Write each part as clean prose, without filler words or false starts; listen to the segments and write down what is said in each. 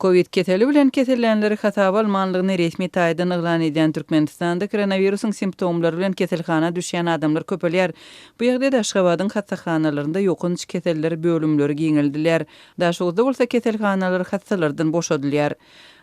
Kowid keseli bilen kesellänleri hasaba almanlygyny resmi taýdan yglan edýän Türkmenistanda koronawirusyň simptomlary bilen keselhana düşýän adamlar köpelýär. Bu ýagdaýda Aşgabadyň hassahanalarynda ýokanç keseller bölümleri giňeldilýär. Daşoguzda bolsa keselhanalar hassalardan boşadylýar.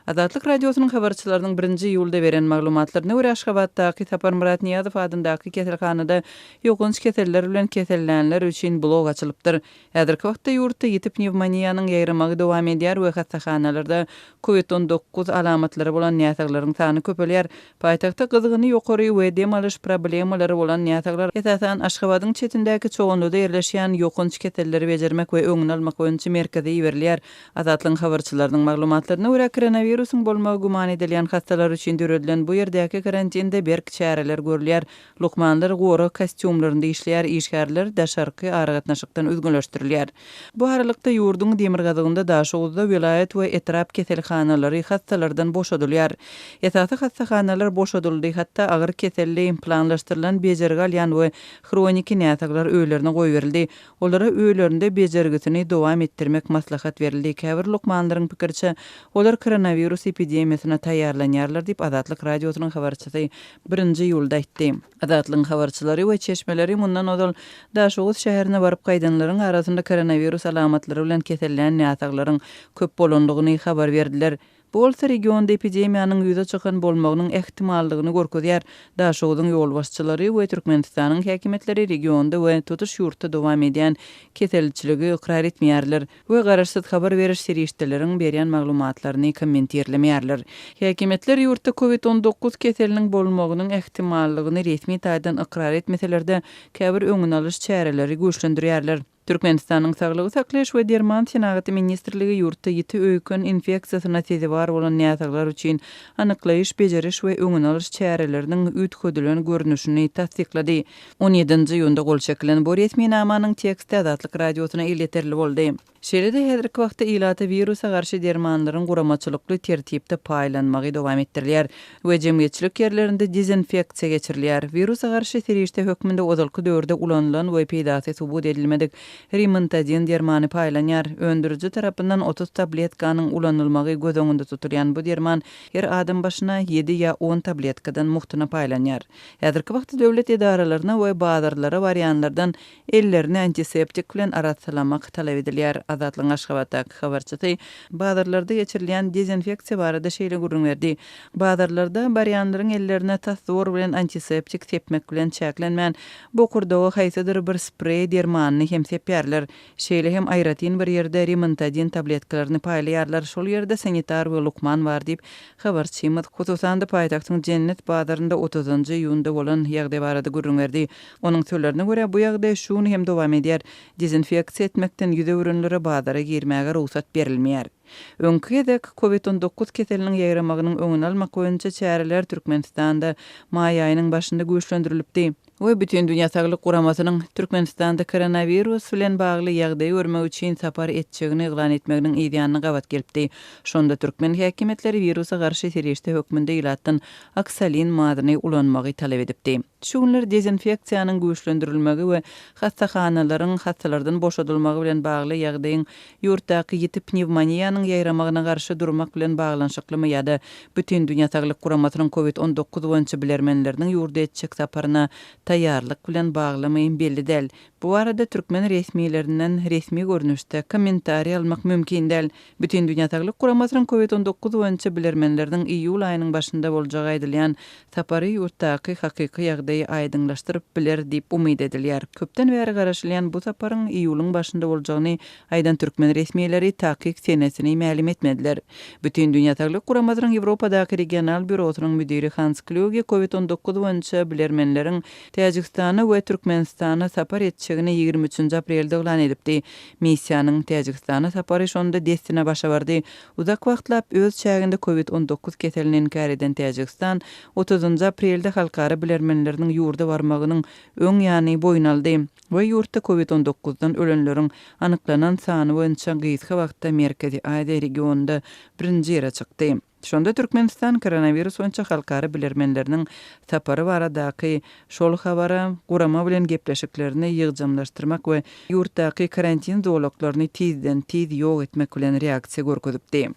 Azatlyk Radiosynyň habarçylarynyň birinji iýulda beren maglumatlaryna görä, Aşgabatdaky Saparmyrat Nyýazow adyndaky keselhanada ýokanç keseller bilen kesellänler üçin blok açylypdyr. Häzirki wagtda ýurtda ýiti pnewmoniýanyň ýaýramagy dowam edýär we hassahanalarda Covid 19 alamatlary bolan näsaglaryň sany köpelýär. Paýtagtda gyzgyny ýokary we dem alyş problemalary bolan näsaglar, esasan, Aşgabadyň çetindäki Çoganlyda ýerleşýän ýokanç keselleri bejermek we öňüni almak boýunça merkeze iberilýär. Azatlygyň habarçylarynyň maglumatlaryna görä, koronawirusyň bolmagy güman edilýän hassalar üçin döredilen bu ýerdäki karantinde berk çäreler görülýär. Lukmanlar gorag kostýumlarynda işleýär, işgärler daşarky aragatnaşykdan üzňeleşdirilýär. Bu aralykda, ýurduň demirgazygynda Daşoguzda welaýat we etrap keselhanalary hassalardan boşadylýar. Esasy hassahanalar boşadyldy, hatda agyr keselli, planlaşdyrylan bejergi alýan we hroniki näsaglar öýlerine goýberildi. Olara öýlerinde bejergisini dowam etdirmek maslahat berildi. Käbir lukmanlaryň pikiriçe, olar koronawirus epidemiýasyna taýýarlanýarlar diýip, Azatlyk Radiosynyň habarçysy birinji iýulda aýtdy. Azatlygyň habarçylary we çeşmeleri mundan ozal Daşoguz şäherine baryp gaýdanlaryň arasynda koronawirus alamatlary bilen kesellän näsaglaryň köp bolandygyny habar berdiler. Bu bolsa regionda epidemiýanyň ýüze çykan bolmagynyň ähtimallygyny görkezýär. Daşoguzyň ýolbaşçylary we Türkmenistanyň häkimiýetleri regionda we tutuş ýurtda dowam edýän keselçiligi ykrar etmeýärler. We garaşsyz habar beriş serişdeleriň berýän maglumatlaryny kommentirlemeýärler. Häkimiýetler ýurtda Covid 19 keseliniň bolmagynyň ähtimallygyny resmi taýdan ykrar etmeseler-de, käbir öňüni alyş çäreleri güýçlendirýärler. Türkmenistanyň Saglygy saklaýyş we derman senagaty ministrligi ýurtda ýiti öýken infeksiýasyna sezewar bolan näsaglar üçin anyklaýyş, bejeriş we öňüni alyş çäreleriniň üýtgedilen görnüşini tassyklady. On ýedinji iýunda gol çekilen bu resminamanyň teksti Azatlyk Radiosyna elýeterli boldy. Şeýle-de häzirki wagtda ilata wirusa garşy dermanlaryň guramaçylykly tertipde paýlanmagy dowam etdirilýär we jemgyýetçilik ýerlerinde dezinfeksiýa geçirilýär. Wirusa garşy serişde hökmünde ozalky döwürde ulanylan we peýdasy subut edilmedik Rimantadin dermany paýlanýar. Öndüriji tarapyndan 30 tabletkanyň ulanylmagy göz öňünde tutulýan bu derman her adam başyna ýedi ýa on tabletkadan mugtuna paýlanýar. Häzirki wagtda döwlet edaralaryna we bazarlara barýanlardan ellerini antiseptik bilen arassalamak talap edilýär. Azatlygyň Aşgabatdaky habarçysy bazarlarda geçirilýän dezinfeksiýa barada şeýle gürrüň berdi, Bazarlarda barýanlaryň ellerine tas zor bilen antiseptik sepmek bilen çäklenmän, bokurdaga haýsydyr bir spreý dermanyny hem sepýärler. Şeýle hem aýratyn bir ýerde rimantadin tabletkalaryny paýlaýarlar, şol ýerde sanitar we lukman bar diýip, Habarçymyz, hususan-da, paýtagtyň Jennet bazarynda otuzynjy iýunda bolan ýagdaý barada gürrüň berdi. Onuň sözlerine görä, bu ýagdaý şu gün hem dowam edýär. Dezinfeksiýa etmekden ýüz öwürenlere bazara girmäge rugsat berilmeýär. Öňki gezek Covid 19 keseliniň ýaýramagynyň öňüni almak boýunça çäreler Türkmenistanda maý aýynyň başynda güýçlendirilipdi. We Bütindünýä Saglyk Guramasynyň Türkmenistanda koronawirus bilen bagly ýagdaýy görmek üçin sapar etjegini yglan etmeginiň yzýanyna gabat gelipdi. Şonda türkmen häkimiýetleri wirusa garşy serişde hökmünde ilatdan oksalin mazyny ulanmagy talap edipdi. Şu günler dezinfeksiýanyň güýçlendirilmegi we hassahanalaryň hassalardan boşadylmagy bilen bagly ýagdaýyň ýurtdaky ýiti pnewmoniýanyň ýaýramagyna garşy durmak bilen baglanyşyklymy ýa-da Bütindünýä Saglyk Guramasynyň Covid 19 boýunça bilermenleriniň ýurda etjek saparyna taýýarlyk bilen baglymy, belli däl. Bu barada türkmen resmilerinden resmi görnüşde kommentariý almak mümkin däl. Bütindünýä Saglyk Guramasynyň Covid 19 boýunça bilermenleriniň iýul aýynyň başynda boljagy aýdylýan sapary ýurtdaky hakyky ýagdaýy aýdyňlaşdyryp biler diýip umyt edilýär. Köpden bäri garaşylýan bu saparyň iýulyň başynda boljagyny aýdan türkmen resmileri takyk senesini mälim etmediler. Bütindünýä Saglyk Guramasynyň Ýewropadaky regional býurosynyň müdiri Hans Klýuge Covid 19 boýunça bilermenleriň Täjigistana we Türkmenistana sapar etjegini 23-nji aprelde yglan edipdi. Missiýanyň Täjigistana sapary şonda dessine başa bardy. Uzak wagtlap öz çäginde Covid 19 keselini inkär eden Täjigistan otuzynjy aprelde halkara bilermenleriniň ýurda barmagynyň öň ýany boýun aldy we ýurtda Covid 19 dan ölenleriň anyklanan sany boýunça gysga wagtda Merkezi Aziýa regionynda birinji ýere çykdy. Şonda Türkmenistan koronawirus boýunça halkara bilermenleriniň sapary baradaky şol habara gurama bilen gepleşiklerini ýygjamlaşdyrmak we ýurtdaky karantin zolaklaryny tizden-tiz ýok etmek bilen reaksiýa görkezipdi.